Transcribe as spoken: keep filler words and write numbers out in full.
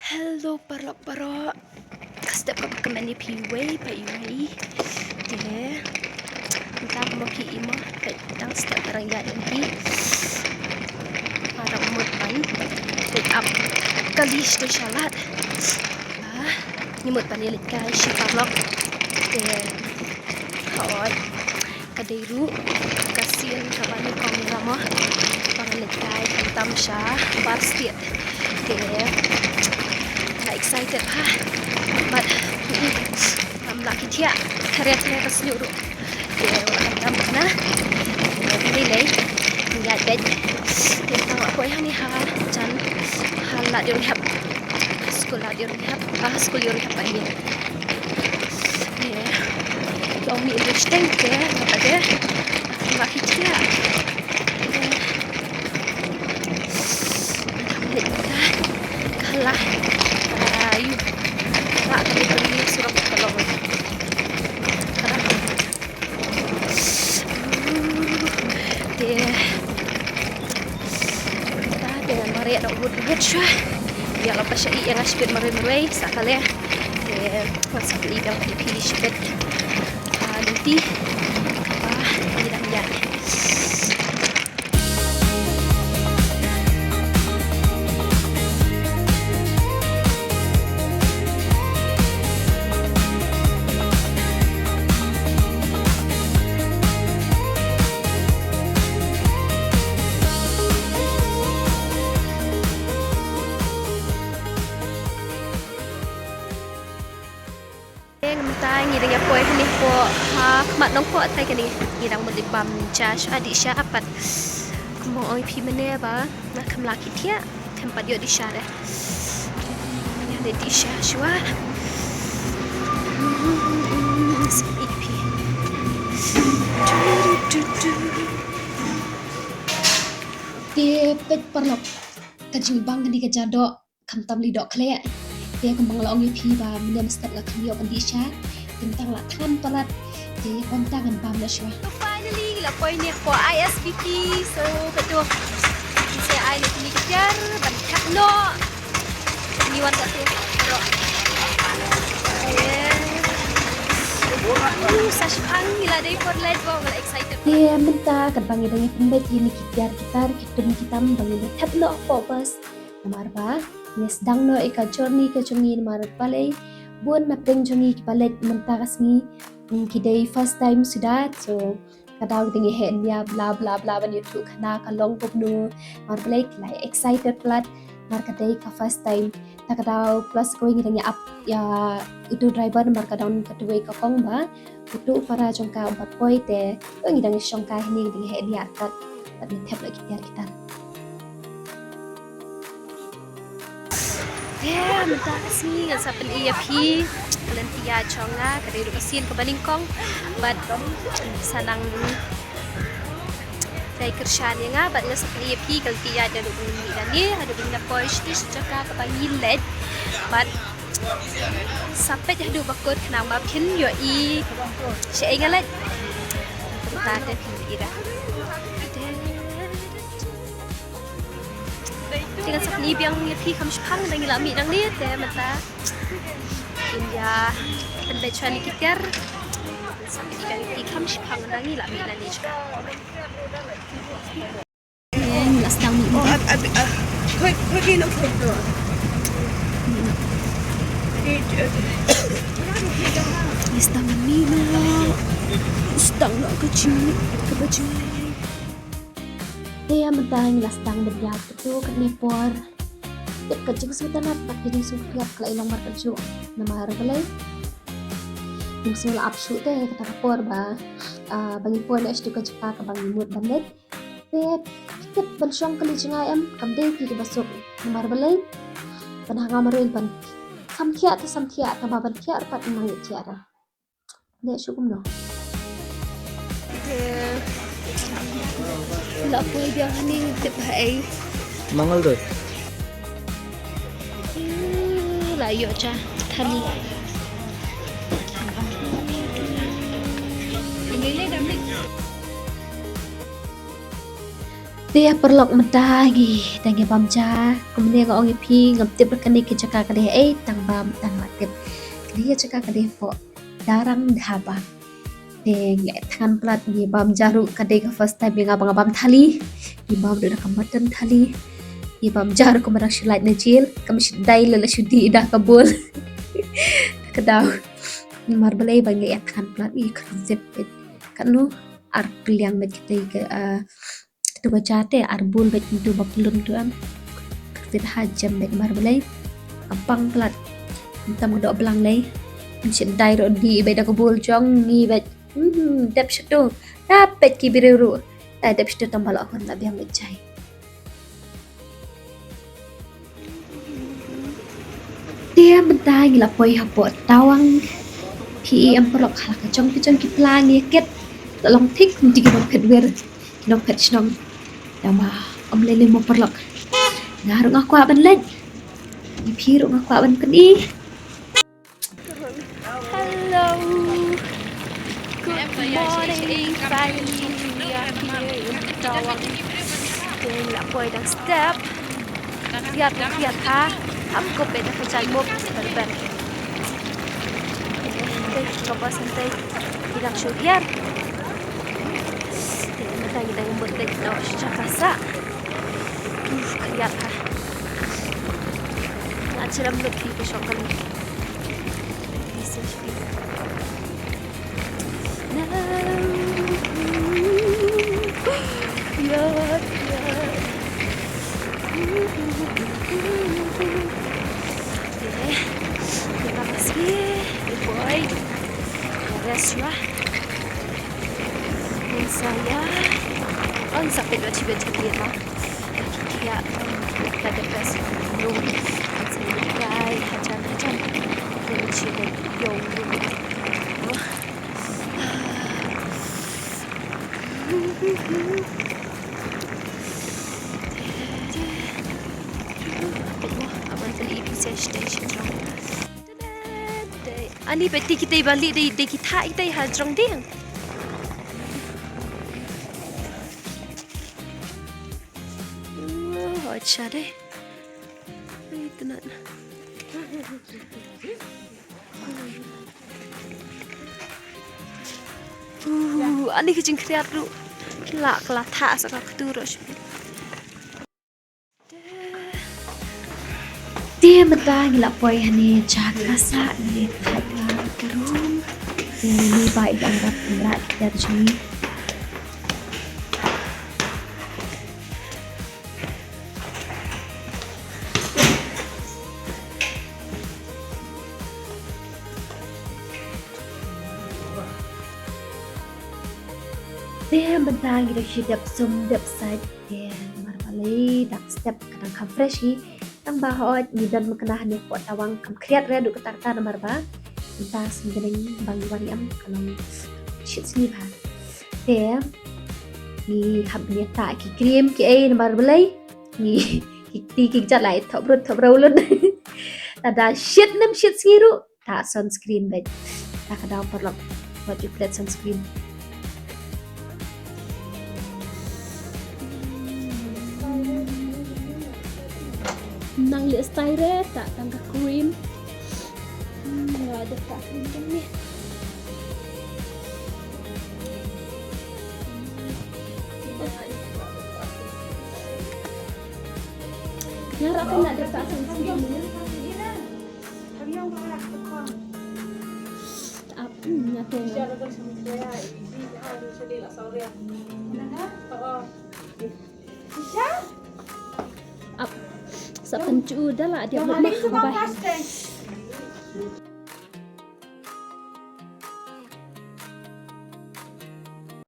Hello paralok baroh. Ka step kaba kmen ïa phi iwei pa iwei. Te mynta mo phi i mo, peit tang step ka rang ïaid ïa phi. Ka rang mut ban peit ap kali sha shalad. Ah, ngi mut ban ïa leit kai shi paralok. Te hooid. Ka dei ruh ka sien kaba nyngkong ïa nga mo ba ngan leit kai khamtam sha bar state. Te nga excited ha. Bad ngam lah ki thiah, ka ria ka ria ka sniuh ruh. Te wat khamtam na. Te dei lei ïaid beit. Te tang la poi hani ha jan ha Lad Ïew Rhep. Skul Lad Ïew Rhep, ah, skul Ïew Rhep ba ïa. Te long mi industeng te, te ba ki thiah. Te ka la ayu. Ka la ka dei ka surok ka long. Ka la. Te ta te ngan mareh da ubud ubud shuwa. Ïa la pa sha i ïa nga shibit marwei marwei sa kale. Te ngan sa plie biang ïa phi shibit. Ah, lynti kaba ngi dang ïaid. Te mynta ngi dang ïa poi hangne hapoh ha khmat Nongpoh, te kane ngi dang mut dei bam ja sha dih sha pat. Kumba ong ïa phi mynne ba nga khlem lah ki thiah, khlem pat ïoh dih sha de. Ïa dih sha shuwa. Sa ïa phi. Te peit paralok, ka jingbang kane ka ja doh. Khamtam lei doh khleh. Te kumba nga la ong ïa phi ba mynne mynstep nga khlem ïoh ban dih sha. Te mynta nga la thngan palat. Te kumta ngan bam noh shuwa. So finally ngi la poi ne hapoh I S B P. So peit to. Ngi sa ai ne kine ki tiar ban thep noh. Ngi wan ka tu. Yes. Uh, sa shipang ngi la dei por leit ba nga la excited. Te mynta katba ngi dang ïa pynbeit ïa kine ki tiar ki tar ki tum ki tam ba ngin ïa thep noh hapoh bus. Namar ba ngi sdang noh ïa ka journey ka jong ngi namar balei bun na pdeng jong ngi kiba leit mynta ka sngi, mm, ki dei first time suda, so ka daw ki dang ïa heh nia bla bla bla ban ïathuh khana ka long kumno, namar balei ki la excited palat namar ka dei ka first time. Ta ka daw plus kawei ngi dang ïa ap ïa utu driver namar ka don katuwei ka kong ba utu u para jong ka um pat poi te kawei ngi dang ïa shong kai hangne ngi dang ïa heh nia artat bad ngi thep la ki tiar ki tar. Te mynta ka sngi ngan sa pyni ïa phi ka lynti ïaid jong nga, ka dei ruh ka sien kaba nyngkong bad sa nang dei kyrshan ïa nga bad ngan sa pyni ïa phi ka lynti ïaid naduh ba ngin mih nangne haduh ba ngin da poi sha jaka kaba ngi leit bad sa peit haduh ba kut khnang ba phin ïohi shaei nga leit. Mynta te phin ïohi da. Te ngan sa pyni biang ïa phi kham shipang dang ïa la mih nangne te mynta. Ngin ïa pynbeit shwa ne ki tiar. Ngan sa pyni biang ïa phi kham shipang dang ïa la mih nangne shwa. Te ngi la sdang mih. Oh, ab, ab, ah, koi, koi ki nong koi to. Ngi la sdang mih noh. Sdang noh ka jingmih, ka jingmih. Te ïa mynta ngi la sdang ban ïaid kato katne por. Tip ka jingsngewtynnat bad ka jingsngewphiah ka la i long markatjuh. Namar balei? Jingsngew la ap shuh te kata ka por ba, ah, ba ngi poi noh sha ka jaka kaba ngi mut ban leit. Te tip ban shong kali jngai em, kam dei phi kiba suk. Namar balei? Ban ha nga marwei ban samthiah te samthiah, tangba ban thiah pat nang ïa thiah ra. Leh shuh kumno. Te la poi biang hangne tip ha ei. Mangal doi. La ïoh ja thani. Ïa paralok mynta ngi dang ïa bam ja, kumne nga ong ïa phi ngam tip ruh kane ka jaka ka dei ei, tang ba mynta nga la tip. Kane ka jaka ka dei hapoh Darang Dhaba. Te nga thngan palat ngi bam ja ruh ka dei ka first time ïa nga ba nga bam thali. Ngi bam ruh da ka mutton thali. Ngi bam ja ruh kumba dang shu lait na jel, kam shu dei la la shu dih da ka bowl. Ka daw. Namar balei ba nga ïa thngan palat ïa ka revit. Katno ar pylliang bad kita ka, ah, tu ka jate ar bul bad tu ba pylun tu am. Ka revit ha jem bad namar balei. Ka pang palat. Tam ka doh blang lei. Ngi shu dei ruh dih bad da ka bowl jong ngi bad. Hmm, dep sha tu. Dap bad ki briew ruh. Dai dep sha tu tam ba la hun la biang bad jai. Te mynta ngi la poi hapoh tawang. Phi em paralok ha la ka jong ka jong ki pla ngi kit. La long thik mynta ki nongphet wir, ki nongphet shnong. Tang ba ym lei lei mo paralok. Nga ruh nga kwah ban leit. Ngi phi ruh nga kwah ban pyni. Hello. Good morning. Finally, we are here in Tawang. Te la poi dang step. Khriat, khriat ha. Am ko pe da ka jai mop berber. Te ka bas ante. Tidak shu hiar. Te mata kita umbut dek no sejak kasa. Uf, khriat ha. Nga chiram lut phi ka shong kali. Rest ya. Sa ya. On sa pet wa chibe chakir ma. Kia, um, kita the best room. It's really dry, hajan, hajan. Very chill, yo, yo. Aban tali ibu station. Ani beti kita balik dei, dei kita, kita ha jrong ding. Oh, acha deh. Ai, tenat. Uh, ani ka jingkhriat ruh. Kila, kila thah sa ka ktu ruh. Te mynta ngi la poi hane jaka sa ngi thait la ka room. Te ngi bai dang rap ngi la kiar jong ngi. Te mynta ngi dang shu dep sum dep sait. Te namar balei dang step ka dang kham fresh hi. Tang ba hooid ngi don mynta hane hapoh tawang kam khriat re haduh katta katta namar ba mynta sngi bneng ba ngi wan ïam ka long shit sngi bha. Te ngi hap ban ïa tah ki cream ki ei namar balei ngi ki kti ki kjat la i thop rut thop rau lut. Lada shit nem shit sngi ruh. Tah sunscreen bad. Tah ka daw paralok. Wat ju klet sunscreen. Nang leh style re, tah tang ka cream. Hmm, nga dep tah cream jong ni. Nga ruh nga dep tah sunscreen. Ap, hmm, nga te nga. Ap. Sa pynju da la dia. Bye.